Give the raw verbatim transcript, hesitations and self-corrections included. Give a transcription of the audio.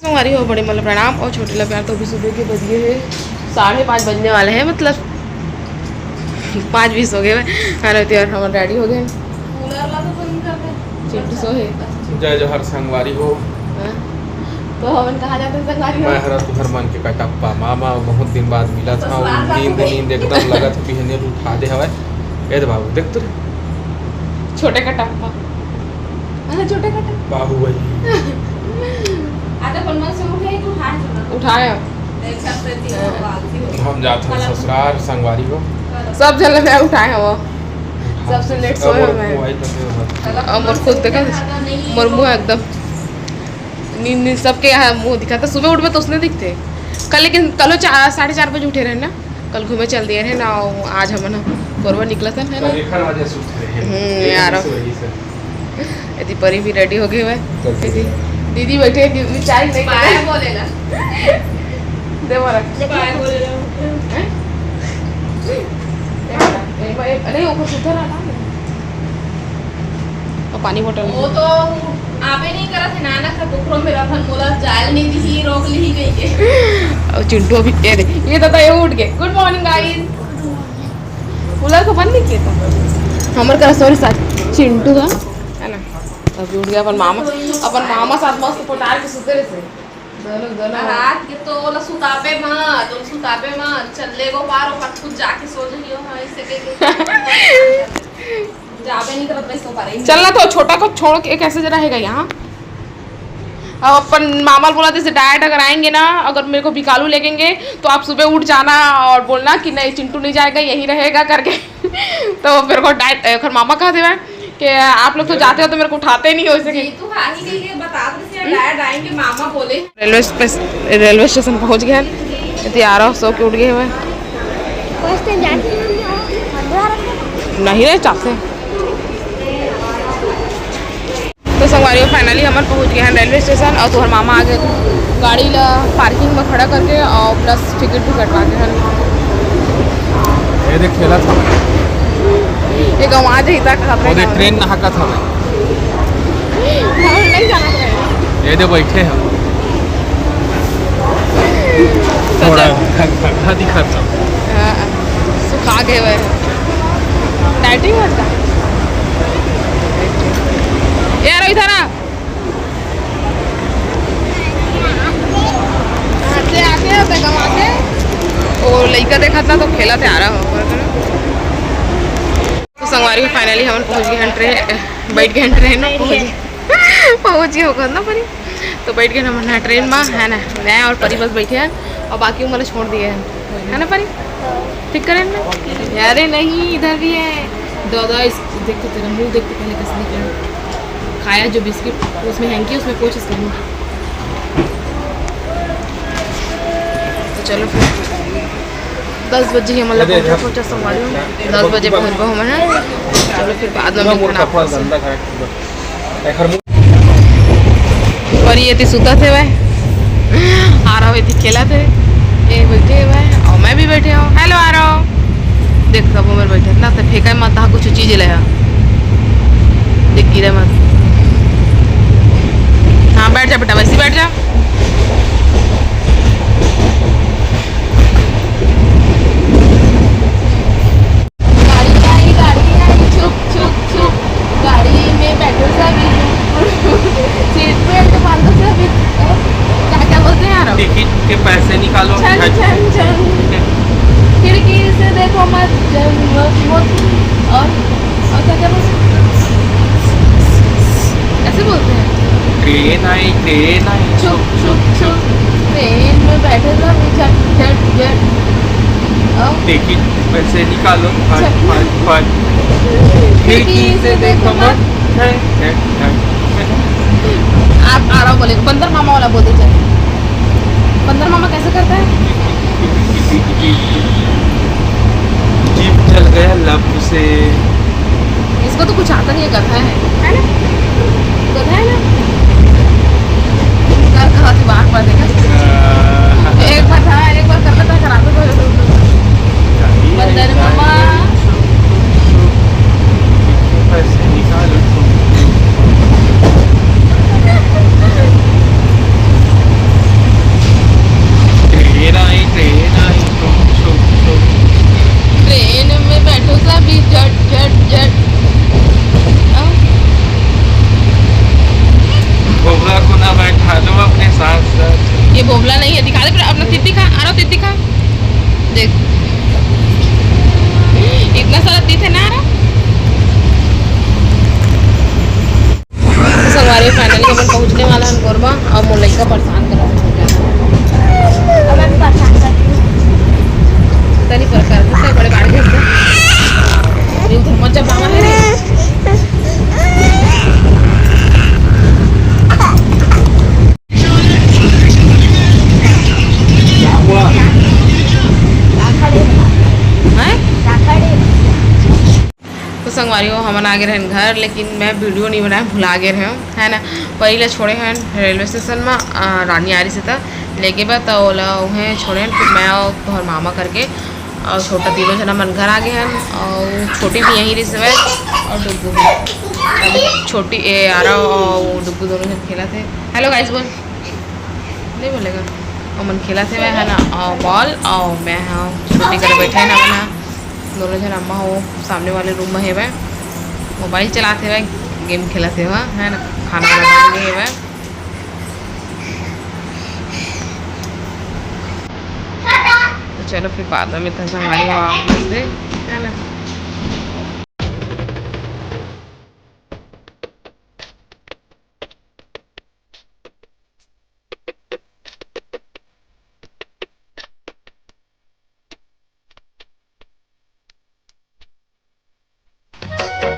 संगवारी हो, बड़े मन ला प्रणाम और छोटे ला प्यार। तो अभी सुबह के बज गए हैं साढ़े पाँच बजने वाले हैं, मतलब पाँच बीस हो गए हैं, है ना? तो यार, हमारे डैडी हो गए, चिंटू सो है। जय जोहार संगवारी हो। हाँ। तो हमन कहाँ जाते हैं संगवारी हो? मैं हरा तुहर मन के कटप्पा मामा, बहुत दिन बाद मिला था, ससुराल जाते नींद हैं। नींद एकदम लगत है, बिहनिया उठा दे हवय। ए दे बाबू, देख तो रे। छोटे कटप्पा। हाँ, छोटे कटप्पा। बाहुबली। आधा पन्ना से उठे, तू उठा छोड़ा। उठाए। देख सकते थी, हाँ। वो आलसी हो। हम जात हन ससुराल, संगवारी हो। सब झन ले मैं उठाए हव। सबसे लेट सोए हव मैं। मोबाइल करते हो। अब मोर खुद देखा, मोर मुंह एकदम नींद, नींद सबके यहाँ मुंह दिखाता। सुबह उठबे तो उसने दिखते। कल लेकिन, कल वो चार, साढ़े चार बजे उठे रहे ना, कल घूमे चल दिए रहे ना, आज हमन कोरबा निकलत हन, है ना? कल एखर वजह से उठ रहे हैं। हम्म, यही यार। से वही से। यदि परी भी रेडी हो गए हुए। चल, ठीक है। दीदी बैठे, दीदी चाय नहीं बाय करे। बोलेला। दे बोला। बाय बोलेला। हैं? दे बोला। ए, ए, नहीं, वो कुछ उधर आ ना। और पानी बोतल वो तो आबे नहीं करत है, नाना का कुकरो में रखन, मोला जाल नहीं दी, रोक ली गई के। और चिंटू अभी, ये दे, ये दादा, ये उठ गए। Good morning guys। कूलर को बंद नहीं किया था हमर करा, सॉरी सर, चिंटू का, है ना? अभी उठ गया अपन मामा, अपन मामा साथ मस्त पटार के सुते रहे थे। दोनों, दोनों। रात के तो ओला सुताबे मत, ओला सुताबे मत, चल ले गो पार, ओकर खुद जाके सो जइयो, हाँ, इसे कह के। जाबे नहीं करत भाई, सो पारे। चलना तो छोटा को छोड़ के कैसे जरा रहेगा यहाँ। अब अपन मामा बोला, जैसे डायट अगर आएंगे ना, अगर मेरे को बिकालू लेगेंगे, तो आप सुबह उठ जाना और बोलना कि नहीं, चिंटू नहीं जाएगा, यहीं रहेगा करके। तो मेरे को डायट, अगर मामा कहा देवा कि आप लोग तो जाते हो तो मेरे को उठाते नहीं हो, इसे जी, तू हाँ ही नहीं, ये बता दे, से डायट आएंगे, मामा बोले। रेलवे स्टेशन, रेलवे स्टेशन पहुंच गए हैं। इतनी आराम सो के उठ गए हुए हैं। नहीं रे, चाहते हैं। तो संगवारी हो, finally हमन पहुंच गए हैं रेलवे स्टेशन और तुहर मामा आ गए गाड़ी ला पार्किंग में खड़ा करके और प्लस टिकट भी कटवा के हैं। ये देख खेला था। ये गंवा जही तक खतरे वो देख का। ट्रेन नहाका था। हम नहीं जाना पड़ेगा। ये दे बैठे हैं। थोड़ा घ-, घ-, घ-, दिखाता हूँ। हाँ, सुखा गए हुए हैं। डाइटिंग होता है। यार, इधर आ। आते, आते, आते, कम आते। वो लइका देखा था तो खेला थे, आ रहा हो। तो संगवारी हो, finally हमन पहुंच गए हैं ट्रेन, बैठ गए हैं ट्रेन में, पहुंच गए, पहुंच गए होगा ना परी। तो बैठ गए हमन ट्रेन में, है ना, मैं और परी बस बैठे हैं और बाकी वो मतलब छोड़ दिए हैं, है ना परी? ठीक करें ना? अरे नहीं, इधर भी है। दादा, इस, देख तो, तेरा मुंह देख तो पहले कैसे निकला। खाया जो बिस्किट, उसमें हैंकी, उसमें पोच इसका मुंह। तो चलो फिर, दस बजे ही मतलब अरे, पहुंचे, सोचा संभाल लो। दस बजे पहुंचबो हमन, है। चलो फिर बाद में पूरा मिलना मोर कपड़ा आपसे। गंदा करा के। और ये ती सुता थे वह, आ रहा हुए थे, खेला थे, ये बैठे हुए हैं और मैं भी बैठे हूँ। हेलो, आ रहा हूँ। देख, सब उमर बैठे ना, तो फेंका मत, हाँ, कुछ चीज ले आ। देख, गिरे मत। हाँ, बैठ जा बेटा, वैसे ही बैठ जा। गाड़ी आई, गाड़ी आई, छुप, छुप, छुप। गाड़ी में बैठो सभी। सीट पे तो बांधो सभी। क्या, क्या बोलते हैं यार? टिकट के पैसे निकालो। छन, छन, छन। खिड़की से देखो मत, मत, मत। और, और क्या, क्या बोलते हैं? ऐसे बोलते हैं। ट्रेन आई, ट्रेन आई। छुप, छुप, छुप। ट्रेन में बैठे सभी झट, झट, झट। और टिकट पैसे निकालो, फट, अच्छा। फट, फट। खिड़की से देखो मत। है, है, है। आप आ रहा बोले, बंदर मामा वाला बोल दीजिए। बंदर मामा कैसे करता है? जीभ जल गया लब से। इसको तो कुछ आता नहीं है, गधा है, है ना? गधा है ना? कर कहा थी बार बार देखा। एक बार था, एक बार कर लेता, कराते तो। बंदर मामा। पैसे निकालो। तोबला नहीं है, दिखा दे पूरा अपना तीत दिखा, आरो तीत दिखा। देख, इतना सारा तीत है ना आरो। तो संगवारी, finally हमन पहुँचने वाला हन कोरबा। अब मोर लइका परेशान करत हे। अब मैं परेशान करती हूँ। तनी परेशान करत हे, बड़े बाढ़ गिर से। अरे उधर मत जा, बाबा है रे। हैं? तो संगवारी हो, हमन आ गे रहन घर, लेकिन मैं वीडियो नहीं बनाए, भुला गे रहेंव, है ना। परी ला छोड़े हन रेलवे स्टेशन में, अ, रानी आ रही से त लेगे बा, त ओला उहें छोड़े हन, फिर मैं और तोहर मामा करके और छोटा तीनों जना मन घर आ गे हन, और छोटी भी यहीं रही से और डुग्गू भी। अभी छोटी, ए, आरा और डुग्गू दोनों जन खेलत हे। Hello guys बोल, नहीं बोलेगा। ओमन खेलत हेवय, है ना, और बॉल, और मैं, हाँ, छुट्टी करे बैठे ना बना। दोनों जन अम्मा हो सामने वाले रूम में हेवय, मोबाइल चलात हेवय, गेम खेलत हेवय, है ना, खाना वाना बन गए हेवय। तो चलो फिर बाद में मिलते हैं संगवारी हो, आप लोग से, है ना।